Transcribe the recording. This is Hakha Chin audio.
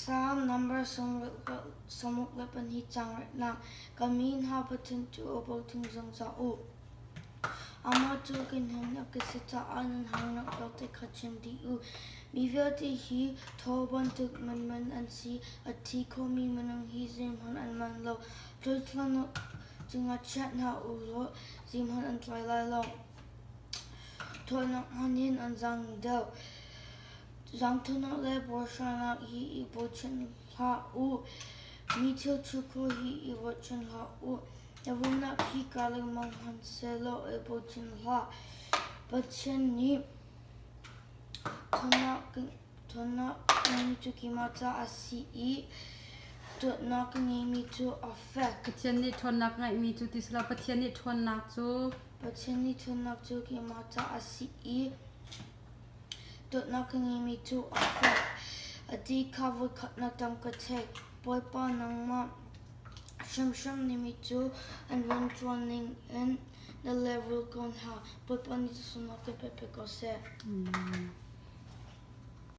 Salm nambar 62 caang retnak Ka mi hna Pathian cu aw bochan zungzal u. Amah cu kan himnak ka si caah nan harnak vialte kha chim dih u. Mi vialte hi thaw bantuk menmen an si, a thi khomi minung hi zeihmanh an man lo. Ṭuithlannak cungah chiah hna u law zeihmanh an tlai lai lo. Thawhnak hmanh in an zaang deuh. Zaangthunak le puarhrangnak hi i bochan hlah u. Mi thil ṭhu hi i ruahchan hlah u. Na rumnak hi kaa lengmang hmanh sehlaw i bochan hlah. Pathian nih ṭhawnnak ngeimi cu keimah caah a si i dawtnak ngeimi cu a fek. Pathian nih ṭhawnnak ngeihmi cu ti selaw Pathian nih ṭhawnnak cu Pathian nih ṭhawnnak cu keimah caah a si i Dawtnak ka ngeimi cu a fek. A ti kha voikhatnak tam ka theih. Bawipa nangmah hrimhrim nih mi cu an rian ṭuan ning in na lehrul ko hna. Bawipa nih sunnak ka pe ko seh. Amen.